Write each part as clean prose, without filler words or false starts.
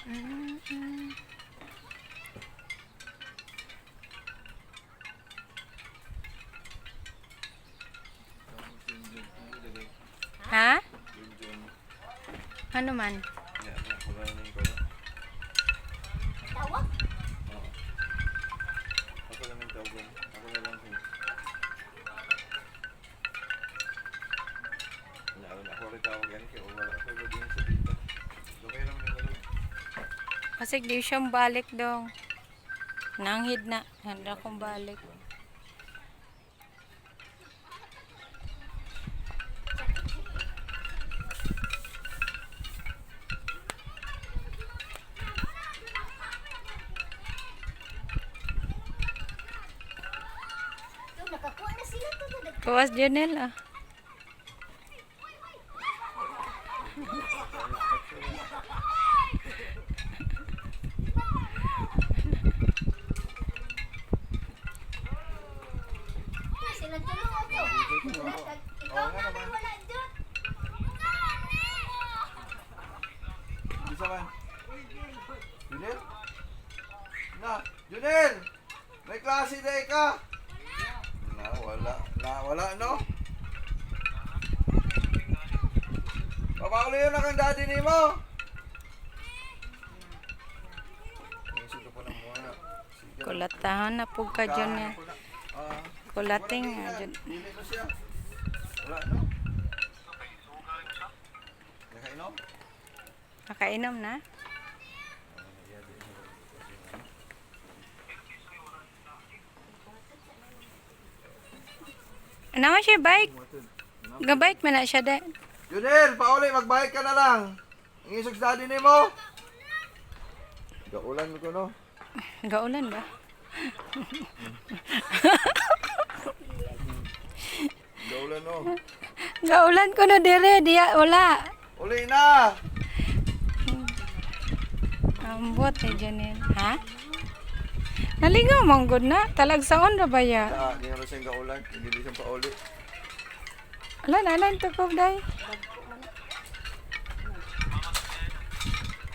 Ha? Ano man? Tawag? Ako lang ang tawag. Ako na lang. Ako rin tawag yan. Kaya wala. Ako rin sa dito. Lukay naman yung gano'n. Kasi di siyang balik dong. Nanghid na. Handa kong balik. Ito, nakakuha na sila to. Kuwas Junel ah. Sila tulungan to. Ikaw na may wala dyan. Bisa man. Junel? Na, Junel! May klase na ka! Na, wala. Na, wala, no? Papakulo yun na kang daddy ni mo! Kulatahan na po ka Junel. Kulating ah, Jun. Dili ko siya. Wala, no? Nakainom? Nakainom na? Ano siya bike? Gabike man na siya de. Junel, pauli, magbike ka na lang. Ang isog sa daddy ni mo. Gaulan ko, no? Gaulan ba? Gaulan, no? Gaulan ko na dire, diya wala. Uli na! Ambot ni Janelle. Ha? Naligaw manggod na. Talagsaon ra ba ya? Ah, di na siyang gaulan. Hindi di siyang pauli. Ala na lang tukog day.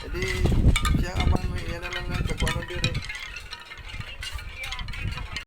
E di, siya ang amang may yan na lang lang. Tagpuan ng dire.